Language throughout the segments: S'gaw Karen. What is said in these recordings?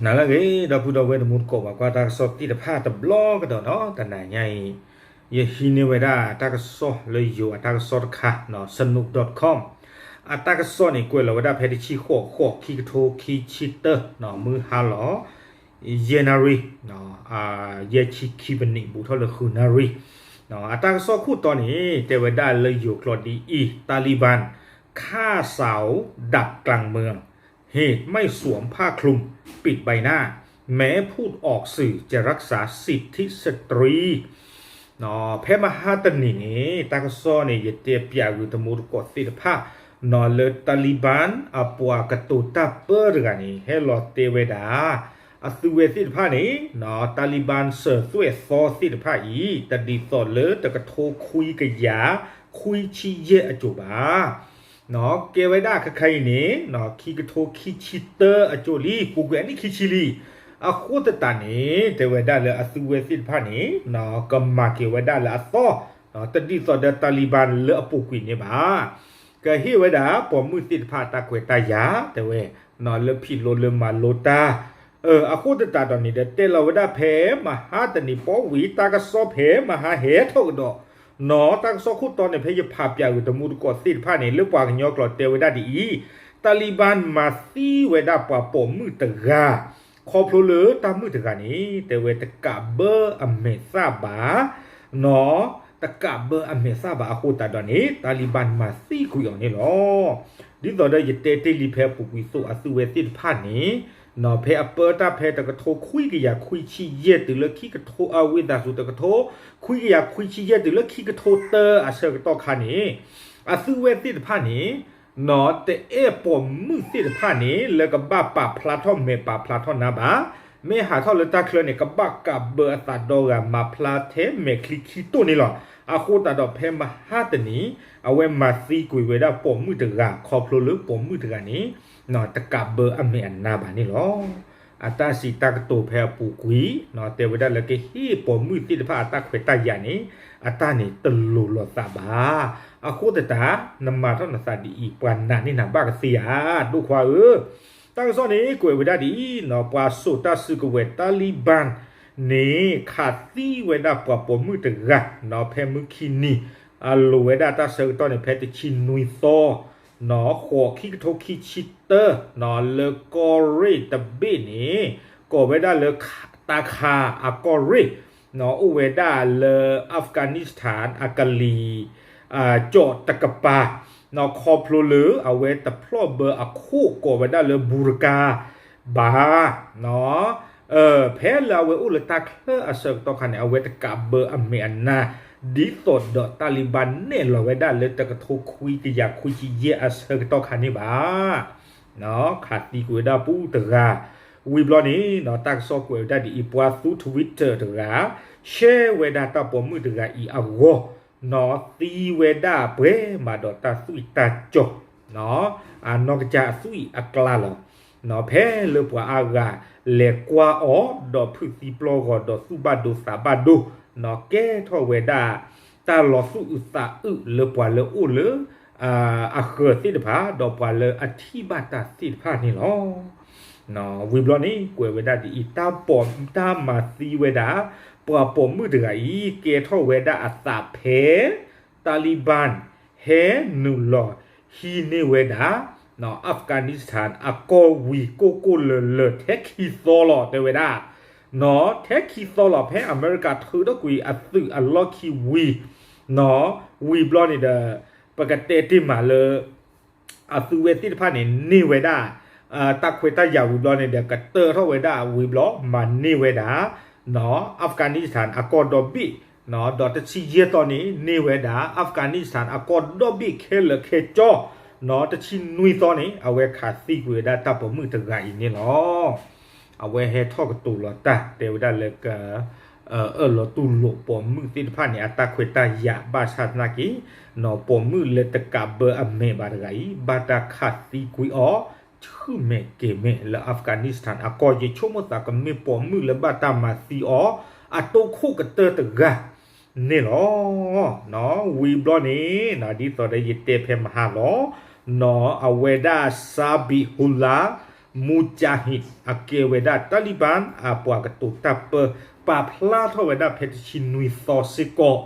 နၤလၢအဂ့ၤ ဒီပုၢ်ဒီဝဲၢ်တံၤသကိး ပှၤကွၢ်တၢ်ကစီၣ်သ့ၣ်တဖၣ်တဘျီကဒီးနီၤ, တနၤညါအံၤ ယဟံးန့ၢ်ဝဲဒၣ်တၢ်ကစီၣ်လၢယိၤအတၢ်ကစီၣ်တခါနီၤ, Sanook dot com အတၢ်ကစီၣ်န့ၣ် ကွဲးလီၤဝဲဒၣ်ဖဲတဆံဃိး ဃိး ခံကထိခံဆံတၢနီၤ, မုၢ်ဟါလီၤ ယဲၢ်နၣ်ရံၣ် ယဲၢ်ဆံခံမံးနံးဘူးထီၣ်လၢဃုနၣ်ရံၣ်. အတၢ်ကစီၣ်ခိၣ်တီန့ၣ် တဲဝဲဒၣ်လၢယိၤကျိာ်ဒ်အံၤ, Taliban ခးစၢ်အိၣ် ဒၣ်ကျၣ်မၢၢ် ဟ့ၣ် ไม่สวมผ้าคลุม ปิดใบหน้า แม้พูดออกสื่อจะรักษาสิทธิสตรี ဖဲမဟါတနံၤန့ၣ် တၢ်ကစီၣ်န့ၣ် ယတဲပၠးဂုာ်တံၤသကိးသ့ၣ်တဖၣ်နီၤ, လၢ Taliban အပှၤကတိၤတၢ်ပၢတဂၤန့ၣ် ဟဲလီၤတဲဝဲဒၣ် အသုဝဲသ့ၣ်တဖၣ်န့ၣ်နီၤ, Taliban စၢၤသွဲၣ်သီသ့ၣ်တဖၣ်အံၤ တဒ်သိးလၢတကထိခွံကယၤခွံဆံယဲၢ်အစိၤဘၣ် ကဲဝဲဒၣ်ခဲခါအံၤန့ၣ် ခံကထိခံဆံတၢအစိၤလံ, ပူၤကွံာ်အနံၣ်ခံဆံလံ. အဃိသတးန့ၣ် တဲဝဲဒၣ်လၢအသုဝဲသ့ၣ်တဖၣ်န့ၣ် ကမၤက့ၤဝဲဒၣ်လၢအသီ, တဒ်သိးဒီး Taliban လၢအပူၤကွံာ်န့ၣ်ဘၣ်. ကဟ့ၣ်ဝဲဒၣ်ပိာ်မုၣ်သ့ၣ်တဖၣ်တၢ်ခွဲးတၢ်ယာ် တဲဝဲ လၢဖံးလိလၢမၤလိတၢ် အဃိသတးဒီးန့ၣ်ဒီး တဲလီၤဝဲဒၣ်ဖဲမဟါတနံၤ ပီဝံၤ တၢ်ကစီၣ်ဖဲမဟါဟဲထီၣ်ကဒီးနီၤ, တၢ်ကစီၣ်ခိၣ်တီန့ၣ် ဖဲယဖးပၠးဂုာ်တံၤသကိးသ့ၣ်တဖၣ်န့ၣ် လၢပှၤကညီကျိာ်တဲဝဲဒၣ်ဒ်အံၤ, Taliban မၤသံဝဲဒၣ်ပှၤပိာ်မုၣ်တဂၤ ခီဖျိလၢတၢ်မုၣ်တဂၤန့ၣ် တဲဝဲတကးဘၢအမဲာ်သၣ်ဘၣ်နီၤ, တကးဘၢအမဲာ်သၣ်ဘၣ်အဃိသတးဒီးန့ၣ် Taliban မၤသံကွံာ်အီၤန့ၣ်လီၤ. ဒ်သိးဒီးယတဲတ့ၢ်လံဖဲအပူၤကွံာ်အသိး အသုဝဲသ့ၣ်တဖၣ်န့ၣ် ဖဲအပၢတၢ်ဖဲတကထိခွံကယၤခွံဆံယဲၢ်တုၤလၢခံကထိ အဝံသးစူၤ တကထိခွံကယၤခွံဆံယဲၢ်တုၤလၢခံကထိတၢအဆၢကတီၢ်ခါန့ၣ် အသုဝဲသ့ၣ်တဖၣ်န့ၣ် တအဲၣ်ပိာ်မုၣ်သ့ၣ်တဖၣ်န့ၣ် လၢကဘၣ်ပာ်ဖျါထီၣ်မဲာ်ပာ်ဖျါထီၣ်နါဘၣ်, မ့ၢ်ဟးထီၣ်လၢတၢ်ချၢန့ၣ် ကဘၣ်ကးဘၢအသးဒီဂၤ မၤဖျါထဲမဲာ်ချံခံတိၢ်န့ၣ်လီၤ. အဃိသတးဒီးဖဲမဟါတနံၤ အဝဲမၤသံကွံာ်ဝဲဒၣ်ပိာ်မုၣ်တဂၤ ခီဖျိလၢပိာ်မုၣ်တဂၤန့ၣ် တကးဘၢအမဲာ်အနါဘၣ်န့ၣ်လီၤ. အတၢ်စံးတၢ်ကတိၤဖဲအပူၤကွံာ် တဲဝဲဒၣ်လၢကဟ့ၣ်ပိာ်မုၣ်သ့ၣ်တဖၣ်အတၢ်ခွဲးတၢ်ယာ်န့ၣ် အတၢ်န့ၣ်တလိၤလိာ်သးဘၣ်. အဃိသတး နမၤထီၣ်နသးဒ်အံၤ ပှၤနာ်န့ၢ်နၤဘၣ်ကသ့ဧါ, ဒိၣ်ခွါဧၢ. တၢ်ကစီၣ်န့ၣ် ကွဲးဝဲဒၣ်ဒ်အံၤ, ပှၤစိာ်တၢ်စုကဝဲၤ Taliban န့ၣ် ခးသံဝဲဒၣ်ပှၤပိာ်မုၣ်တဂၤ ဖဲမုၢ်ခံနံၤ အလိၤဝဲဒၣ်တၢ်ဆၢကတီၢ်န့ၣ် ဖဲတဆံနွံသီ ဃိး ခံကထိခံဆံတၢ လၢကီၢ်ရ့ၣ်တဘ့ၣ်န့ၣ် ကိးဝဲဒၣ်လၢ တၢ်ခါအကီၢ်ရ့ၣ် အိၣ်ဝဲဒၣ်လၢ Afghanistan အကလံၤ ကၠီၣ်တကပၤ ခီဖျိလၢအဝဲတဖျီၣ်ဘၢအခိၣ်ကိးဝဲဒၣ်လၢ Burqa ဘၣ် ဖဲလၢအဝဲအိၣ်လၢတၢ်ချၢအဆၢကတီၢ်ခါန့ၣ် အဝဲတကးဘၢအမဲာ်အနါ ဒ်သိးဒီး Taliban နဲၣ်လီၤဝဲဒၣ်လၢတကထိခွံကယၤခွံဆံယဲၢ်အဆၢကတီၢ်ခါန့ၣ်ဘၣ်. ခးသံကွံာ်ဝဲဒၣ်ပူတဂၤ ဝံၤဘျီန့ၣ် တၢ်ကစီၣ်ကွဲးဝဲဒၣ်ဒ်အံၤ ပှၤသူ Twitter တဂၤ ရှဲဝဲဒၣ်တၢ်ပိာ်မုၣ်တဂၤအံၤအဂီၢ် သံဝဲဒၣ်ပှဲၤမးဒီးတၢ်သွံၣ်တၢ်စီၤ အနီၢ်ကစၢ်အသွံၣ်အကျါလီၤ. ဖဲလၢပှၤအါဂၤလဲၤကွၢ်အီၤ ဒီးဖုးသံပျီၢ်ဂီၤ ဒီးသူၣ်ဘၣ်ဒိသးဘၣ်ဒိ ကဲထီၣ်ဝဲဒၣ် တၢ်လီၤသူၣ်အုးသးအုးလၢပှၤလၢအိၣ်လၢ အဃၢၤသ့ၣ်တဖၣ် ဒီးပှၤလၢအထံၣ်ဘၣ်တၢ်သ့ၣ်တဖၣ်န့ၣ်လီၤ. ဝံၤဘျီန့ၣ် ကွဲးဝဲဒၣ်ဒ်အံၤ တၢ်ပိာ် တၢ်မၤသံဝဲဒၣ် ပှၤပိာ်မုၣ်တဂၤအံၤ ကဲထီၣ်ဝဲဒၣ်အသးဖဲ Taliban ဟဲနုာ်လီၤဟံးန့ၢ်ဝဲဒၣ် Afghanistan အကီၢ်ဝံၤကိၢ်ကိၢ်လၢၤလၢၤထဲခံသီလီၤ တဲဝဲဒၣ် ထဲခံသီလီၤ ဖဲအမဲရကၤထုးထီၣ်ကွံာ်အသုးအလီၢ်ခံဝံၤ ဝံၤဘျီန့ၣ်ဒီး ပကတဲတ့ၢ်မးလၢ အသုဝဲသ့ၣ်တဖၣ်န့ၣ် န့ၢ်ဝဲဒၣ် တၢ်ခွဲးတၢ်ယာ်ဝံၤဘျီန့ၣ်ဒီး ကတၢၢ်ထီၣ်ဝဲဒၣ်ဝံၤဘျီ မၤန့ၢ်ဝဲဒၣ် Afghanistan အကီၢ်ဒီဘ့ၣ် ဒီးတဆံယဲၢ်သီန့ၣ် န့ၢ်ဝဲဒၣ် Afghanistan အကီၢ်ဒီဘ့ၣ်ခဲလၢာ်ခဲဆ့ တဆံနွံသီန့ၣ် အဝဲခးသံကွံာ်ဝဲဒၣ်တၢ်ပိာ်မုၣ်တဂၤအံၤန့ၣ်လီၤ. အဝဲဟဲထီၣ်ကတိၤလီၤတၢ် တဲဝဲဒၣ်လၢက အၢၣ်လီၤတူၢ်လိာ်ပိာ်မုၣ်သ့ၣ်တဖၣ်န့ၣ် အတၢ်ခွဲးတၢ်ယာ် ဘၣ်ဆၣ်သနာ်က့ ပိာ်မုၣ်လၢတကးဘၢအမဲာ်ဘၣ်တဂၤအံၤ ဘၣ်တၢ်ခးသံကွံာ်အီၤ ဆူၣ်မဲာ်ကဲၤမဲာ်လၢ Afghanistan အကီၢ် ယဆိကမိၣ်သးကမ့ၢ်ပိာ်မုၣ်လၢဘၣ်တၢ်မၤသံအီၤ အတိခိၣ်ကတၢၢ်တဂၤန့ၣ်လီၤ. ဝံၤဘျီန့ၣ် ဒ်သိးဒီးယတဲဖဲမဟါလီၤ အဝဲဒၣ် Zabihullah Mujahid အကဲဝဲဒၣ် Taliban အပှၤကတိၤတၢ်ပၢ ပာ်ဖျါထီၣ်ဝဲဒၣ်ဖဲတဆံနွံသီစ့ၢ်ကီး,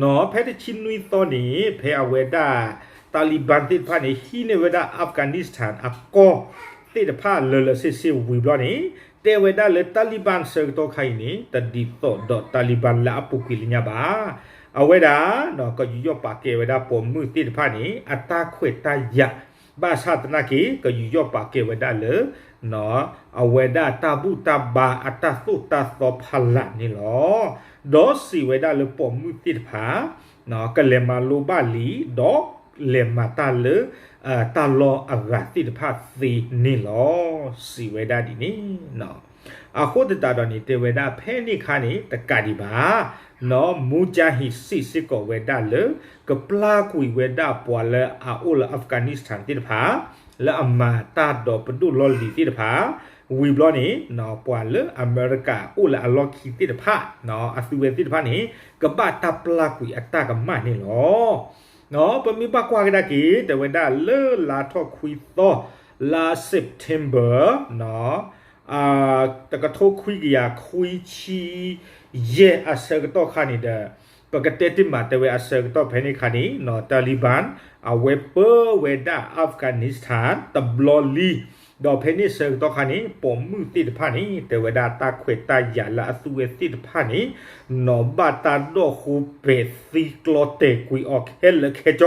နီၢ် ဖဲတဆံနွံသီန့ၣ် ဖဲအဝဲဒၣ် Taliban သ့ၣ်တဖၣ်န့ၣ် ဟံးန့ၢ်ဝဲဒၣ် Afghanistan အကီၢ်သ့ၣ်တဖၣ်လၢာ်လၢာ်ဆ့ဆ့ဝံၤဘျီန့ၣ် တဲဝဲဒၣ်လၢ Taliban ဆၢကတီၢ်ခါအံၤန့ၣ် တဒ်သိးဒီး Taliban လၢအပူၤကွံာ်လၢညါဘၣ်. အဝဲဒၣ် ကယူးယီၣ်ပာ်ကဲဝဲဒၣ်ပိာ်မုၣ်သ့ၣ်တဖၣ်န့ၣ် အတၢ်ခွဲးတၢ်ယာ် ဘၣ်ဆၣ်သနာ်က့ ကယူးယီၣ်ပာ်ကဲဝဲဒၣ်လၢ အဝဲဒၣ်တၢ်ဘူၣ်တၢ်ဘါအတၢ်သိၣ်တၢ်သီဖးလာ်န့ၣ်လီၤ. ဒီးစံးဝဲဒၣ်လၢပိာ်မုၣ်သ့ၣ်တဖၣ် ကလဲၤမၤလိဘၣ်လံ ဒီးလဲၤမၤတၢ်လၢ တၢ်လီၢ်အဂၤသ့ၣ်တဖၣ်သ့န့ၣ်လီၤ. စံးဝဲဒၣ်ဒ်န့ၣ် အဃိသတးဒီးန့ၣ် တဲဝဲဒၣ်ဖဲန့ၣ်ခါန့ၣ် တကးဒံးဘၣ် နီၢ် Mujahid စံးစ့ၢ်ကီးဝဲဒၣ်လၢ ကပျၢ်ကွံာ်ဝဲဒၣ်ပှၤလၢအအိၣ်လၢ Afghanistan သ့ၣ်တဖၣ် လၢအမၤတၢ်ဒီးပဒိၣ်လီၢ်လံၤသ့ၣ်တဖၣ် ဝံၤဘျီန့ၣ် ပှၤလၢအမဲရကၤအိၣ်လၢအလီၢ်ခံသ့ၣ်တဖၣ် အသုဝဲသ့ၣ်တဖၣ်န့ၣ် ကဘၣ်တၢ်ပျၢ်ကွံာ်အတၢ်ကမၣ်န့ၣ်လီၤ. ပမ့ၢ်ဘၣ်ကွၢ်ကဒါက့ၤ တဲဝဲဒၣ်လၢလါထီၣ်ခွံသီ လါ September တကထိခွံကယၤခွံဆံယဲၢ်အဆၢကတီၢ်ခါန့ၣ်ဒီး ပကတဲတ့ၢ်မးတဲဝဲအဆၢကတီၢ်ဖဲန့ၣ်ခါန့ၣ် Taliban အဝဲပၢဝဲဒၣ် Afghanistan တဘျီလံ ဒီးဖဲန့ၣ်ဆၢကတီၢ်ခါန့ၣ် ပိာ်မုၣ်သ့ၣ်တဖၣ်န့ၣ် တဲဝဲဒၣ်တၢ်ခွဲးတၢ်ယာ်လၢအသုဝဲသ့ၣ်တဖၣ်န့ၣ် နီၢ်ဘၣ်တၢ်ဒီၣ်ဃိပဲာ်သံကျီတဲာ်ကွံာ်အီၤခဲလၢာ်ခဲဆ့ ခီ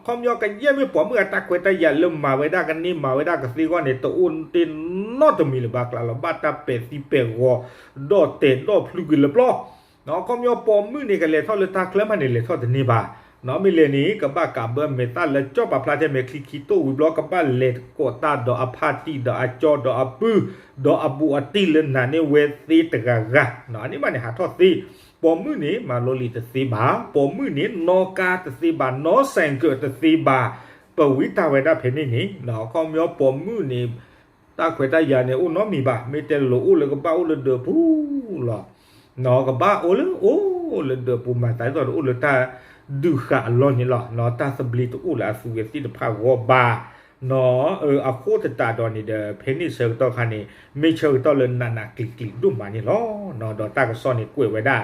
ပညီကယဲၢ်မ့ၢ်ပိာ်မုၣ်အတၢ်ခွဲးတၢ်ယာ်လၢမၤဝဲဒၣ်ကန့ၢ်မၤဝဲဒၣ်ကသ့အဂီၢ်န့ၣ် တအိၣ်တ့ၢ်နီတမံၤလၢၤဘၣ်ကျါလီၤ. ဘၣ်တၢ်ပဲာ်သံပဲာ်ဂီၤ ဒီၣ်တဲာ်ဒီၣ်ဖျုးကွံာ်လၢပျီ ခီပညီပိာ်မုၣ်န့ၣ် ကလဲၤထီၣ်လၢတၢ်ချၢမးန့ၣ် လဲၤထီၣ်တန့ၢ်ဘၣ်. မ့ၢ်လဲၤန့ၣ် ကဘၣ်ကးဘၢမဲာ်သၣ်လၢကၠီၣ်ပာ်ဖျါထဲမဲာ်ချံခံတိၢ်ဝံၤဘျီ ကဘၣ်လဲၤကိးတၢ်ဒီးအဖါတံၢ်ဒီးအကၠီဒီးအပုၢ် ဒီးအဘူးအတံၢ်လၢနာ်န့ၢ်ဝဲသ့တဂၤဂၤ အန့ၣ်ဘၣ်န့ၣ်ဟးထီၣ်သ့. ပိာ်မုၣ်န့ၣ် မၤလိလံာ်တသ့ဘၣ်. ပိာ်မုၣ်န့ၣ် နီၣ်ကါတသ့ဘၣ်, နီၣ်စဲးကၢးတသ့ဘၣ်. ပဝံတၢ်ဝဲဒၣ်ဖဲန့ၣ်န့ၣ် ခီပညီပိာ်မုၣ်န့ၣ် တၢ်ခွဲးတၢ်ယာ်န့ၣ် အိၣ်နီတမံၤဘၣ်. မ့ၢ်တဲလိၤအိၣ်လၢကဘၣ်အိၣ်လၢဒၢးပူၤလီၤ. ကဘၣ်အိၣ်လၢအိၣ်လၢဒၢးပူၤ မၤသးဒ်သိးတအိၣ်လၢတၢ်ဒုးဃာ်အလီၢ်န့ၣ်လီၤ. တၢ်သဘျ့တအိၣ်လၢအသုဝဲသ့ၣ်တဖၣ်ဂီၢ်ဘၣ်. အဃိသတးဒီးန့ၣ်ဒီး ဖဲန့ၣ်ဆၢကတီၢ်ခါန့ၣ် မ့ၢ်ဆၢကတီၢ်လၢနးနးကျံၤကျံၤဒိၣ်မးန့ၣ်လီၤ. ဒီးတၢ်ကစီၣ်န့ၣ်ကွဲးဝဲဒၣ်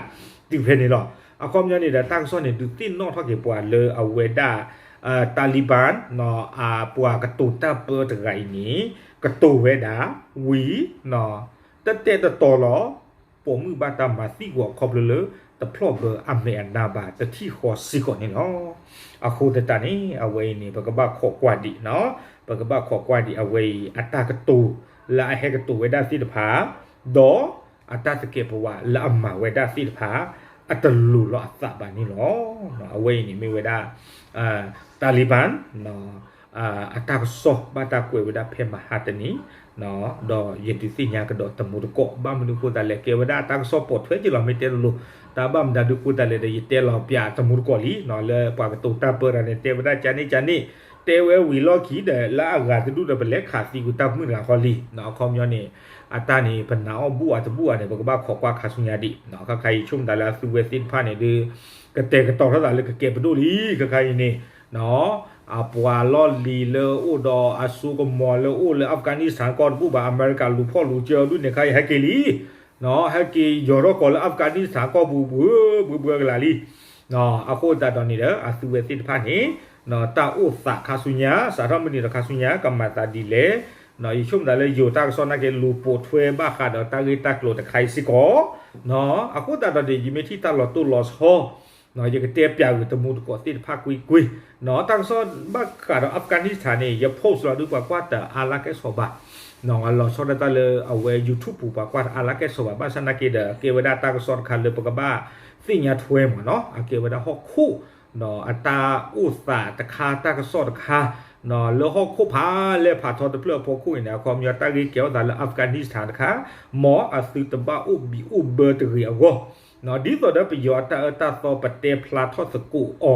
တုၤဖဲန့ၣ်လီၤ. အခီပညီန့ၣ်ဒီး တၢ်ကစီၣ်န့ၣ်ဒုးသ့ၣ်နီၣ်ထီၣ်က့ၤပှၤလၢအဝဲဒၣ် Taliban အပှၤကတိၤတၢ်ပၢတဂၤအံၤန့ၣ် ကတိၤဝဲဒၣ် ဝံၤ တတဲာ်တတီၤလီၤ ပိာ်မုၣ်ဘၣ်တၢ်မၤသံကွံာ်ခီဖျိလၢ တဖျီၣ်ဘၢအမဲာ်အနါဘၣ် တထံၣ်ဃီစ့ၢ်ကီးန့ၣ်လီၤ. အဃိသတးန့ၣ် အဝဲအံၤန့ၣ် ပကဘၣ်ခိးကွၢ်ဒံး, ပကဘၣ်ခိးကွၢ်ဒံးအဝဲအံၤ အတၢ်ကတိၤလၢအဟဲကတိၤဝဲဒၣ်သ့ၣ်တဖၣ် ဒီးအတၢ်သကဲးပဝးလၢအမၤဝဲဒၣ်သ့ၣ်တဖၣ် အတလိၤလီၤအသးဘၣ်န့ၣ်လီၤ. အဝဲအံၤန့ၣ်မ့ၢ်ဝဲဒၣ် Taliban အတၢ်ကစီၣ်ဘၣ်တၢ်ကွဲးဝဲဒၣ်ဖဲမဟါတနံၤ ဒီးယဒုးသ့ၣ်ညါကဒီးတမူတကိး ဘၣ်မနုၤအဃိသတးလဲၣ် ကဲဝဲဒၣ်တၢ်ကစီၣ်ပိာ်ထွဲက့ၤလီၤ မ့ၢ်တဲလိၤလိၤ တၢ်ဘၣ်မနုၤဒုးအဃိသတးလဲၣ်ဒီး ယတဲလီၤပၠးတမူတကိးလံ လၢပှၤကတိၤတၢ်ပၢတဂၤန့ၣ် တဲဝဲဒၣ်ကန့ၣ်ကန့ၣ် တဲဝဲဝံၤလီၢ်ခံဒီး လၢအဂၤတဒူၣ်ဒီးပလဲၤခးသံကွံာ်တၢ်မုၣ်တဂၤဃီလံ အခီပညီန့ၣ် အတၢ်န့ၣ် ပနာ်အီၤဘူၣ်အတဘူၣ်အန့ၣ် ပကဘၣ်ခိးကွၢ်ခါဆူညါဒံး ခါခါအံၤဆိကမိၣ်သးလၢအသုဝဲသ့ၣ်တဖၣ်န့ၣ်ဒီး ကတဲာ်ကတီၤထီၣ်သးလၢကကဲပဒိၣ်လံ ခါခါအံၤန့ၣ် အပှၤလီၢ်လံၤလၢအိၣ်ဒီးအစိကမီၤလၢအိၣ်လၢ Afghanistan ကီၢ်တဘူၣ်ဘၣ် အမဲရကၤလူၤဖီၣ်လူၤစၢၤဒုးန့ၣ်ခါအံၤဟဲက့ၤလံ ဟဲက့ၤယီၤထီၣ်ကီးလၢ Afghanistan ကီၢ်ပူၤဘှၢဘှၢဘှၢကလာ်လံ အဃိသတးဒီးန့ၣ်ဒီး အသုဝဲသ့ၣ်တဖၣ်န့ၣ် တၢ်အိၣ်သးခါဆူညါ စးထီၣ်မုၢ်နံၤဒီးခါဆူညါ ကမၤသးဒ်လဲၣ် ယဆိကမိၣ်သးလၢယိၤတၢ်ကစီၣ်နာ်က့ လူၤပိာ်ထွဲဘၣ်ဃးဒီးတၢ်ဂ့ၢ်တၢ်ကျိၤတခါအံၤစ့ၢ်ကီး အဃိသတးဒီးန့ၣ် ယမ့ၢ်ထံၣ်တၢ်လီၤတိၢ်လီၤဆီ ယကတဲပၠးဂ့ၤတမူတကိးသ့ၣ်တဖၣ်ကွ့ၢ်ကွ့ၢ် တၢ်ကစီၣ်ဘၣ်ဃးဒီး Afghanistan န့ၣ် ယ post လီၤဒုးပှၤကွၢ်တအါလၢကဲၣ်ဆိးဘၣ် လီၤဆီဒၣ်တၢ်လၢအဝဲ YouTube ပူၤပှၤကွၢ်တအါလၢကဲၣ်ဆိးဘၣ် ဘၣ်ဆၣ်နာ်က့ဒီး ကဲဝဲဒၣ်တၢ်ကစီၣ်တခါလၢပကဘၣ်သ့ၣ်ညါထွဲမးနီၤ အကဲဝဲဒၣ်ဟီၣ်ခိၣ် အတၢ်အိၣ်သးတခါ တၢ်ကစီၣ်တခါ လၢဟီၣ်ခိၣ်ဖးလဲၢ်ဖးထီတဖျၢၣ်အဖီခိၣ်အံၤန့ၣ် အခီပညီတၢ်ဂ့ၢ်ကဲထီၣ်သးလၢ Afghanistan တခါ မ်အသုတဘၣ်အိၣ်ဘံၣ်အိၣ်ဘၢတဂ့ၤအဂီၢ် ဒ်သိးဒီးပယီၤအတၢ်အၢတၢ်သီပတဲဖျါထီၣ်သကိးအီ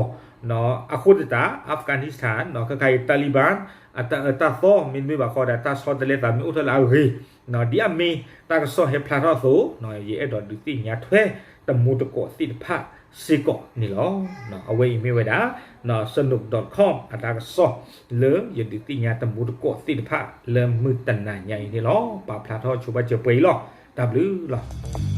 ၤ, အဃိသတး Afghanistan ခဲခါအံၤ Taliban အတၢ်အၢတၢ်သီ မ့တမ့ၢ်ဘၣ်ဃီဒီး တၢ်ဆီတလဲသးမ့ၢ်အိၣ်ထီၣ်လၢအဂ့ၤ, ဒ်အမ့ၢ်တၢ်ကစီၣ်ဟဲဖျါထီၣ်အသိး ယအဲၣ်ဒိးဒုးသ့ၣ်ညါထွဲတမူတကိးသ့ၣ်တဖၣ်စ့ၢ်ကီးန့ၣ်လီၤ. အဝဲအံၤမ့ၢ်ဝဲဒၣ် Sanook dot com အတၢ်ကစီၣ်လၢယဒုးသ့ၣ်ညါတမူတကိးသ့ၣ်တဖၣ်လၢမုၢ်တနၤညါအံၤန့ၣ်လီၤ. ပာ်ဖျါထီၣ်ဆိပာ်စၢၤပှဲၤအံၤလီၤ. တၢ်ဘျုးလီၤ.